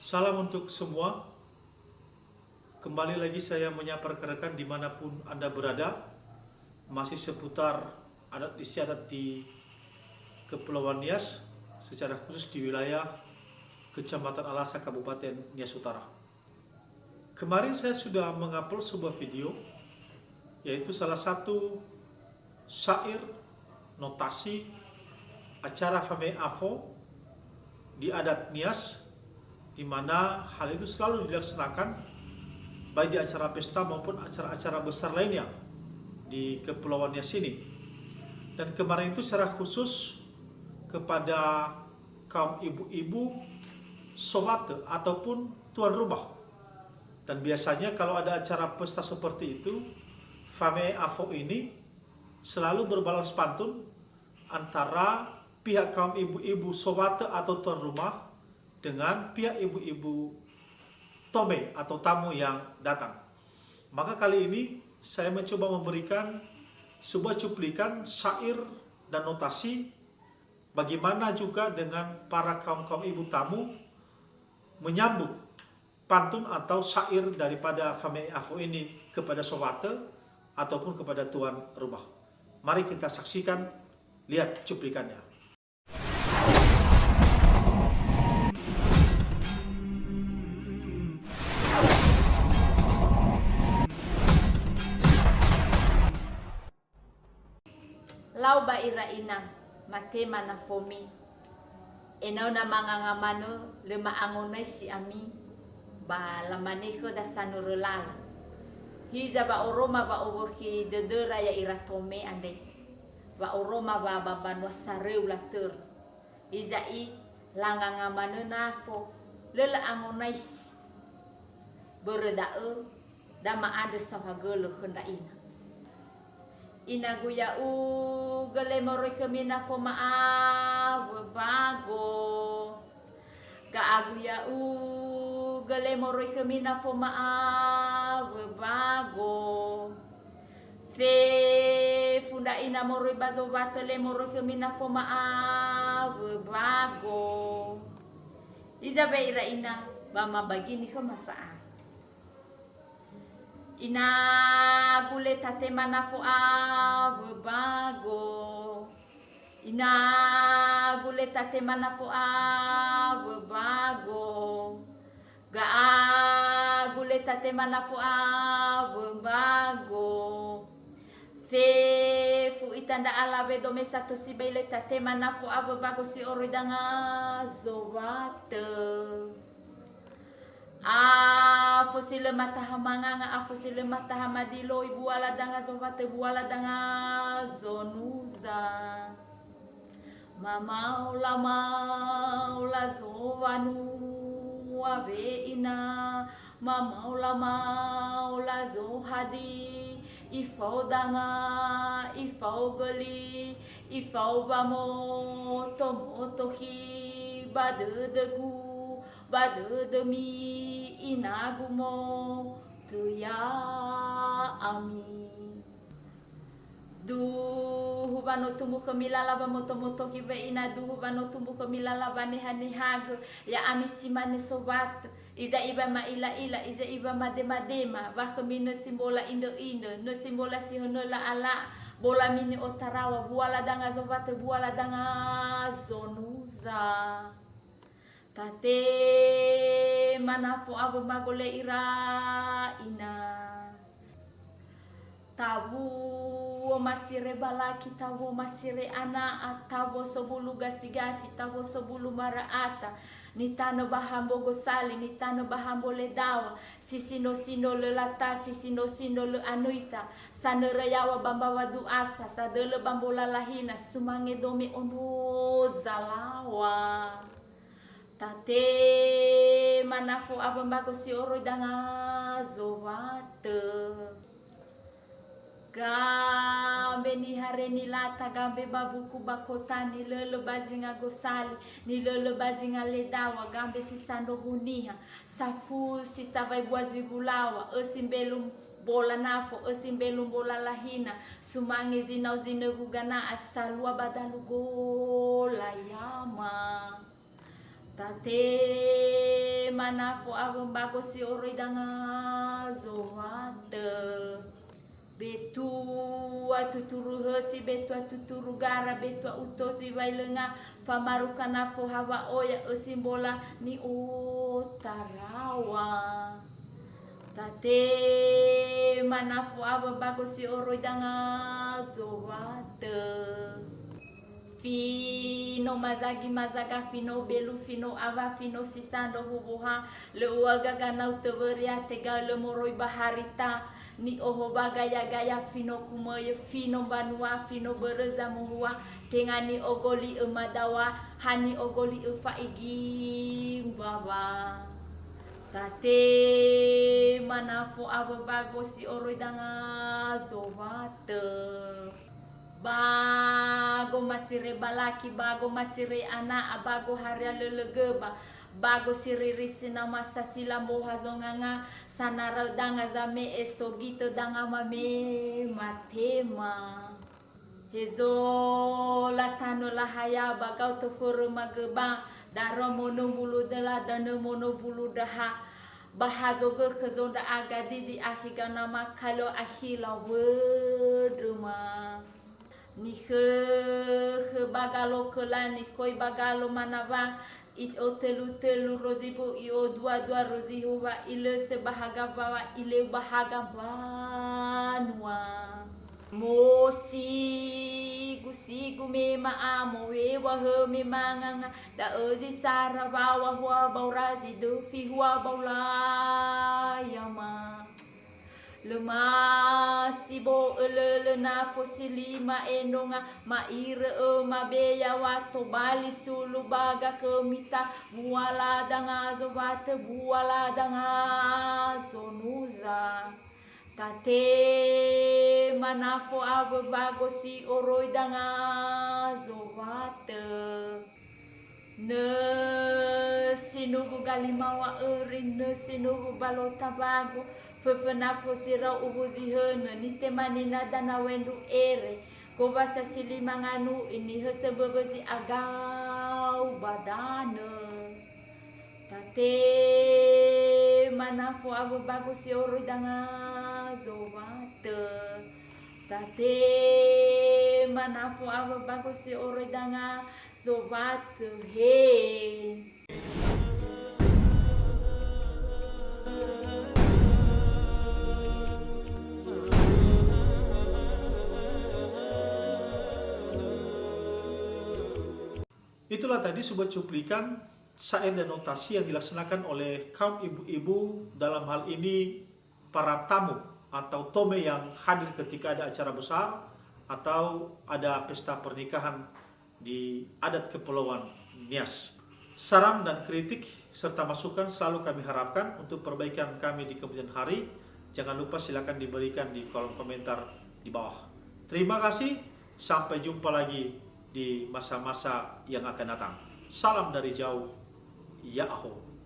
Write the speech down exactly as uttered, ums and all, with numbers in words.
Salam untuk semua. Kembali lagi saya menyapa rekan-rekan dimanapun Anda berada, masih seputar adat istiadat di Kepulauan Nias, secara khusus di wilayah Kecamatan Alasa, Kabupaten Nias Utara. Kemarin saya sudah mengupload sebuah video, yaitu salah satu syair, notasi, acara fame'e afo di adat Nias, di mana hal itu selalu dilaksanakan baik di acara pesta maupun acara-acara besar lainnya di Kepulauan Nias ini. Dan kemarin itu secara khusus kepada kaum ibu-ibu sowate ataupun tuan rumah. Dan biasanya kalau ada acara pesta seperti itu, fame'e afo ini selalu berbalas pantun antara pihak kaum ibu-ibu sowate atau tuan rumah dengan pihak ibu-ibu tome atau tamu yang datang. Maka kali ini saya mencoba memberikan sebuah cuplikan syair dan notasi, bagaimana juga dengan para kaum-kaum ibu tamu menyambut pantun atau syair daripada fame'e afo ini kepada sowate ataupun kepada tuan rumah. Mari kita saksikan, lihat cuplikannya. Lau ba ira ina, matema nafomi. Ena'ö na manganga manö, lö ma'angonaisi ami, ba lamane khöda sanörö lala. Hiza ba oroma wa'owökhi dödöra ya'ira tome andre, ba oroma wa ba mbanua saröu latörö. Iza'i, langanga manö nafo, lö la'angonaisi. Börö da'ö, da ma'andrö saohagölö khö ndra ina. Inagu ya'ugö le moroi khömi nafo ma'awö bago. Ga'agu ya'ugö le moroi khömi nafo ma'awö bago. Fefu ndra ina moroi ba zowatö le moroi khömi nafo ma'awö bago. Iza we ira ina ba mabagini khöma sa'ae. Inagu le tatema nafo awö bago. Inagu le tatema nafo awö bago. Ga'agu le tatema nafo awö bago. Fefu ita ndra alawe dome sato sibai le tatema nafo awö bago si oroi danga zowatö. Afo si lö mataha manganga, afo si lö mataha madiloi, buala danga zowatö, buala danga zonuza. Mamaola-maola zowanua we'ina, mamaola-maola zohadi, ifao danga, ifao göli, ifao wamoto-moto khi ba dödögu, ba dödömi inagu mo, töi ya'ami. Duhu wa no tumbu khömi lala wamoto-moto khi we'ina, duhu wa no tumbu khömi lala waneha-nehagö, ya'ami si mane sowatö, iza'i wa ma'ila-ila, iza'i wa madema-dema, wa khömi nösi mbola indrö-indrö, nösi mbola si hönö la'a-la'a, bola mini otaraw̃a, buala danga zowatö, buala danga zonuza. Tatema nafo awö bago le ira ina. Tawuo masire balaki, tawuo masire ana'a, tawuo sobulu gasi-gasi, tawuo sobulu mara'ata, nitanö ba hambo gosali, nitanö ba hambo ledaw̃a, si sindro-sindro lö lata, si sindro-sindro lö anöita, sanörö yaw̃a ba mbawa du'asa, sadölö ba mbola lahina, sumange dome ono zalaw̃a. Tatema nafo awö bago si oroi danga zowatö. Gambe niha re nilata, gambe ba buku ba kota, nilölö ba zinga gosali, nilölö ba zinga ledaw̃a, gambe si sandrohu niha, safu si sawai bua zi wulaw̃a, ösi mbelu mbola nafo, ösi mbelu mbola lahina, sumange zinau zinöwu gana'a, salua ba dalu gola yama. Tatema Manafo awö mbago si oroi danga zowatö. Betua tuturu hösi, betua tuturu gara, betua utosi wailönga, famaruka nafo hawa oya ösi mbola ni'otaraw̃a. Tate manafo awö mbago si oroi danga zowatö. Fino mazagi mazaga, fino belu, fino awa, fino sisa ndrohu woha, lö uaga ganau töwöria, tegaö lö moroi ba harita, ni'oho ba gaya-gaya, fino kumöyö, fino mbanua, fino börö zamuhua, tenga ni'ogoli'ö madawa, ha ni'ogoli'ö fa'igi mbawa. Tate manafo awö mbago si oroi danga zowatö. Bago masirei balaki, bago masirei ana'a, bago haria lölö göba, bago siriri sinamasa si lamoha zonganga, sanarau danga zame'e, sogitö danga mame matema. Hezo latanö lahaya ba gao töförö magöba, darö mono mbulu döla, danö mono mbulu döha, ba ha zogökhö zondra'aga didi akhi ganama kalo akhila wöndröma. Nikhökhö ba galo köla, nikhoi ba galo manawa, i'otölu-tölu rozibu, i'odua-dua rozihu, wa ilösö ba haga mbawa, ileu ba haga mbanua. Mosigu-sigu me ma'a, mowewa hö me manganga, da'ö zi sara wa wahua baura zi döfi hua baula yama. Lö masi bo'ö lölö nafo si lima endronga, ma'irö'ö mabeya wa tobali sulu baga khömita, buala danga zowatö, buala danga zonuza. Tate manafo awö mbago si oroi danga zowatö. Nö sinuwu galimawa öri, nö sinuwu balota mbago, föfö nafo si rau uwu zi hönö, nitema ninada na wendru ere, gowasa si lima nganu'i, nihösö mböwö zi agau ba danö. Tate manafo awö mbago si oroi danga zowatö. Tate manafo awö mbago si oroi danga zowatö, he. Itulah tadi sebuah cuplikan syair dan notasi yang dilaksanakan oleh kaum ibu-ibu, dalam hal ini para tamu atau tome yang hadir ketika ada acara besar atau ada pesta pernikahan di adat kepulauan Nias. Saran dan kritik serta masukan selalu kami harapkan untuk perbaikan kami di kemudian hari. Jangan lupa silakan diberikan di kolom komentar di bawah. Terima kasih, sampai jumpa lagi di masa-masa yang akan datang. Salam dari jauh, ya'ahowu.